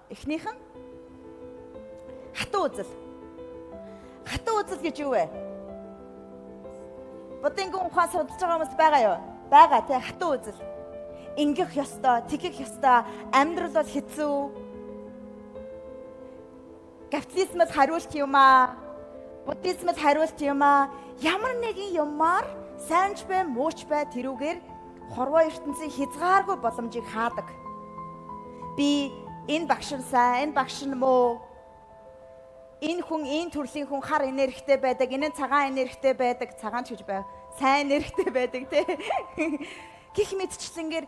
Эхнийх нь хатуу үзэл. Хатуу үзэл гэж юу вэ? Буддын ухаан судалж байгаа хүмүүс байгаа юу? Байгаа тий, хатуу үзэл. Ингэх ёстой, тэгэх ёстой, амьдрал бол хэцүү. Капитализм л хариулт юм аа. Буддизм л хариулт юм аа. Ямар нэгэн юмар сайн ч бай, муу ч бай тэрүүгээр хорвоо ертөнцийн хязгааргүй боломжийг хаадаг. Би энэ багш нь сайн, энэ багш нь муу. Энэ хүн энэ төрлийн хүн хар энергитэй байдаг, энэ нь цагаан энергитэй байдаг, цагаан ч гэж бай. Сайн энергитэй байдаг тий. Гэх мэтчлэнгээр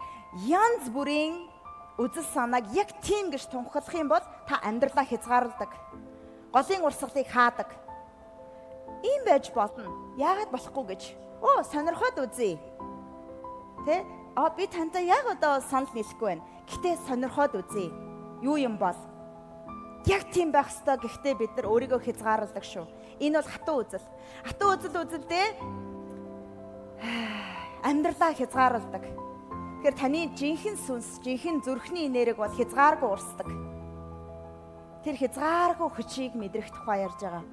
янз бүрийн үзэл санааг яг тийм гэж тунхаглах юм бол та амьдралаа хязгаарладаг. Голын урсгалыг хаадаг. Ийм байж болно. Яагаад болохгүй гэж. Оо, сонирхоод үзье. Тэ? А би тантай яг одоо санал нийлэхгүй байна. Гэтэ сонирхоод үзье. Юу юм бол? Яг тийм байх ёстой гэхдээ бид нар өөрийгөө хязгаарладаг шүү. Энэ бол хатуу үзэл. Хатуу үзэл үзэлдээ амьдралаа хязгаарладаг. Тэгэхээр таны жинхэнэ сүнс, жинхэнэ зүрхний энерги бол хязгааргүй урсдаг. Тэр хязгааргүй хүчийг мэдрэх тухай ярьж байгаа.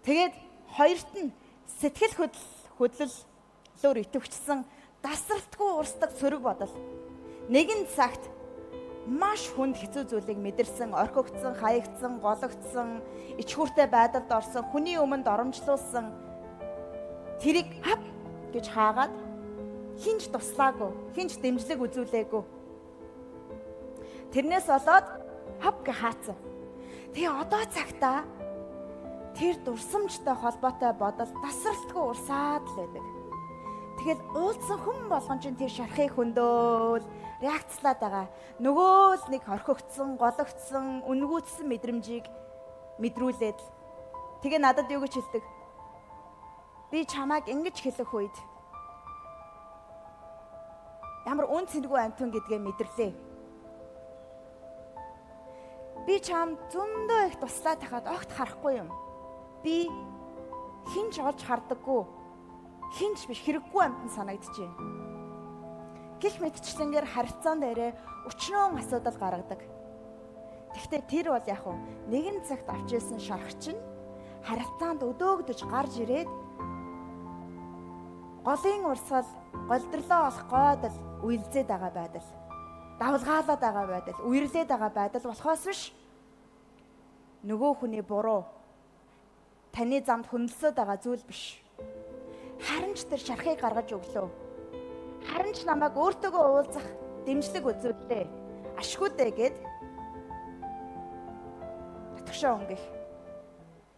Тэгээд хоёрт нь сэтгэл хөдлөлөөр идэвхжсэн дасралтгүй урсдаг сөрөг бодол. Нэгэн цагт маш хүнд хэцүү зүйлийг мэдэрсэн, орхигдсон, хаягдсан, гологдсон, ичхүүртэй байдалд орсон, хүний өмнө доромжлуулсан тэрийг хап гэж хаагаад хинч туслаагүй, хинч дэмжлэг үзүүлээгүй. Тэрнээс болоод хап гэж хаацсан. Тэгээ одоо цагтаа тэр дурсамжтай холбоотой бодол дасралтгүй урсаад л байдаг. Тэгэл уулзсан хүн болгон чинь тэр шархыг хөндөөл реакцлаад байгаа. Нөгөө л нэг орхигдсон, гологдсон, үнгүүцсэн мэдрэмжийг мэдрүүлээд л. Тэгээ надад юу гэж хэлдэг? Би чамайг ингэж хэлэх үед ямар үн цэнгүй амтан гэдгээ мэдэрлээ. Би чам зөндөө их туслаад тахад огт харахгүй юм. Би хинч олж хардаггүй. Хинч биш хэрэггүй амтан санагдчихэв. Гэх мэтчлэнгээр харилцаан дээрээ өчнөөн асуудал гаргадаг. Гэхдээ тэр бол яг уу нэгэн цагт авч ирсэн шарх чинь харилцаанд өдөөгдөж гарч ирээд голын урсгал, голдрлоо олох гойдол уйлзээд байгаа байдал, давлгаалаад байгаа байдал, үерлээд байгаа байдал болохоос биш нөгөө хүний буруу таны замд хөндлөсөд байгаа зүйл биш. Харин ч тэр шархыг гаргаж өглөө. Харин ч намайг өөртөөгөө уулзах дэмжлэг үзүүллээ. Ашгүй дээ гэд татгшаа өнгөх.